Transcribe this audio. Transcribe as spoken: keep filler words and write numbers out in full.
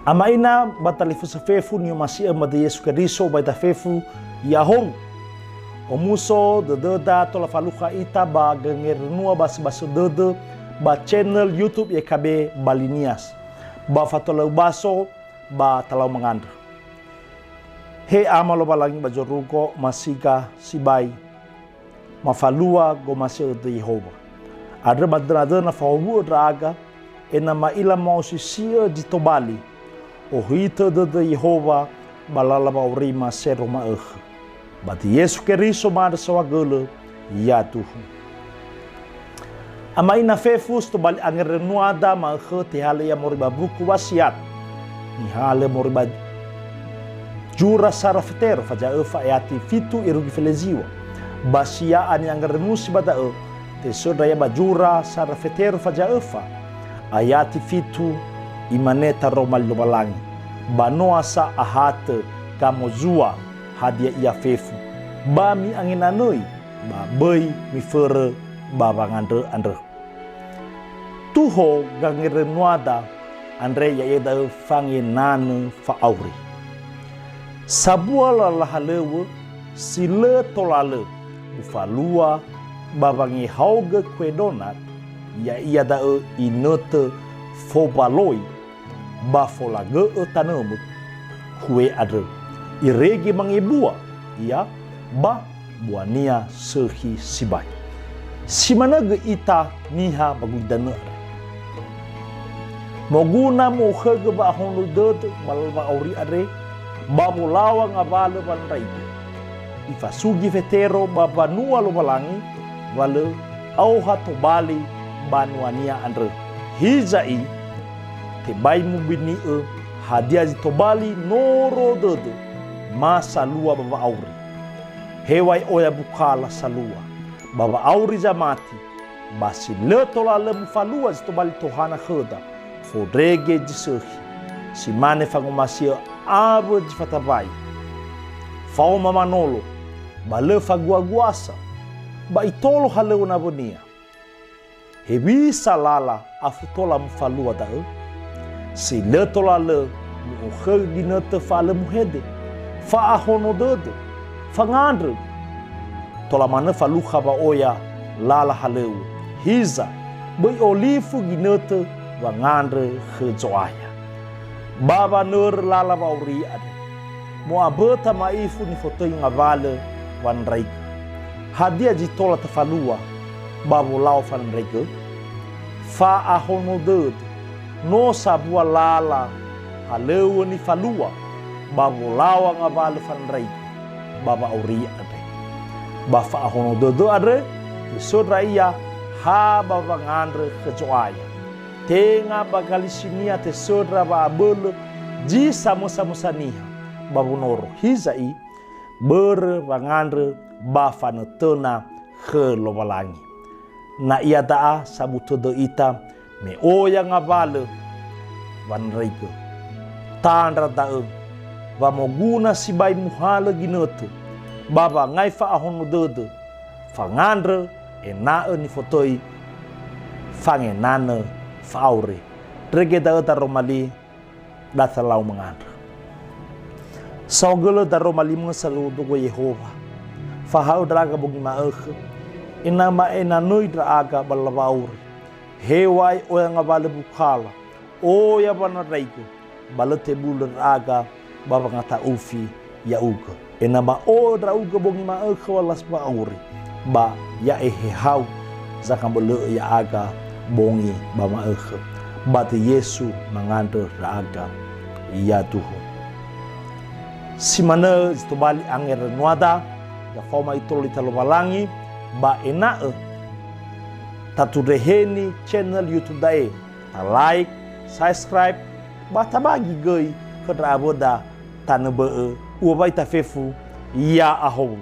Ama ina ba talifusö fefu ni'omasi'ö mada Yesu Keriso ba ita fefu, ya'ahowu. Omuso dödöda tola falukha ita ba gangerenua basöbasö dödö ba channel YouTube Y K B Bali Nias. Ba fatolau baso ba talau mangandrö. He Ama Lowalangi ba zorugo, masiga sibai mafalua gomasi'ö dödö Yehowa. Andrö ba döna-döna fahowu'ö ndra'aga, ena'ö ma'ila ma'osisi'ö zi tobali ohitö dödö Yehowa ba lala wa'aurima sero ma'ökhö. Ba döi Yesu Keriso ma'andrö saohagölö, yaduhu. Ama ina fefu si tobali angerenuada ma'ökhö tehalö ia moroi ba buku Wasiat. Nihalö moroi ba zura sara Fetero faza öfa ayati fitu irugi feleziwa. Ba si ya'a ni'angerenusi ba da'ö, tesöndra ia ba zura sara Fetero faza öfa ayati fitu, imane taroma li Lowalangi, "Ba noa sa ahatö gamozua hadia ia fefu, ba mi'angenanöi, ba böi miförö ba wangandrö andrö." Tuho gangerenuada andre ya'ia da'ö fangenanö fa'auri. Sambua lala halöŵö si lö tola lö mufalua ba wangehaogö Kue Donat, ya'ia da'ö inötö fobaloi ba folagö'ö tanömö Kue andrö, irege mangebua ia ba buania sökhi sibai. Si manö göi ita niha ba gulidanö andre. Moguna mu'okhögö wa'ahono dödö ba lala wa'auri andre, ba wolaŵa ngawalö wandraigö. Ifasugi Fetero ba mbanua Lowalangi, wa lö aoha tobali mbanuania andrö. Hiza'i, tebai mubini'ö hadia zi tobali noro dödö ma salua ba wa'auri. Heŵa'ae oya bukala salua ba wa'auri zamati, ba si lö tola lö mufalua zi tobali tohana khöda, fondrege zi sökhi, si mane fangomasi'ö awö zi fatambai. Faoma manolo, ba lö faguaguasa, ba itolo halöŵö nawönia. Hewisa lala afu tola mufalua da'ö? Si lö tola lö mu'okhögö ginötö fa'alö muhede, fa'ahono dödö, fangandrö. Tola manö falukha wa'oya lala halöŵö. Hiza, böi olifu ginötö wangandrö khö Zo'aya. Ba wanörö lala wa'auri andre, mo'amböta ma'ifu nifotöi ngawalö wandraigö. Hadia zi tola tafalua ba wolaŵa fanandraigö? Fa'ahono dödö, no sambua lala halöŵö nifalua ba wolaŵa ngawalö fanandraigö ba wa'auri andre. Ba fa'ahono dödö andre, tesöndra ia ha ba wangandrö khö Zo'aya. Tenga ba galisinia tesöndra wa'abölö zi samösamösa niha ba wonoro. Hiza'i, börö wangandrö ba fanötöna khö Lowalangi. Na iada'a sabu tödö ita me oya ngawalö wandraigö. Tandra da'ö wa moguna sibai muhalö ginötö ba wangai fa'ahono dödö, fangandrö ena'ö nifotöi fangenanö fa'auri. Ndrege da'ö daroma li, datalau mangandrö. Saohagölö daroma li mö saluhu dögö Yehowa. Fahaö ndra'aga bongi ma'ökhö, ena'ö ma'enanöi ndra'aga ba lala wa'auri. Heŵa'ae oya ngawalö bukala, oya wanandraigö, ba lö tebulö ndra'aga ba wangata'ufi ya'ugö. Ena'ö ma'o'ö ndra'ugö bongi ma'ökhö wa las wa'auri, ba ya'e hehau zangabölö'ö ya'aga bongi ba ma'ökhö. Ba döi Yesu mangandrö ndra'aga, yaduhu. Si manö zi tobali angerenuada, ya faoma itolo ita Lowalangi, ba ena'ö tatundreheni channel YouTube da'e, ta like, subscribe, ba tabagi göi khö ndra awöda tanö bö'ö, uŵa'ö ita fefu, ya'ahowu.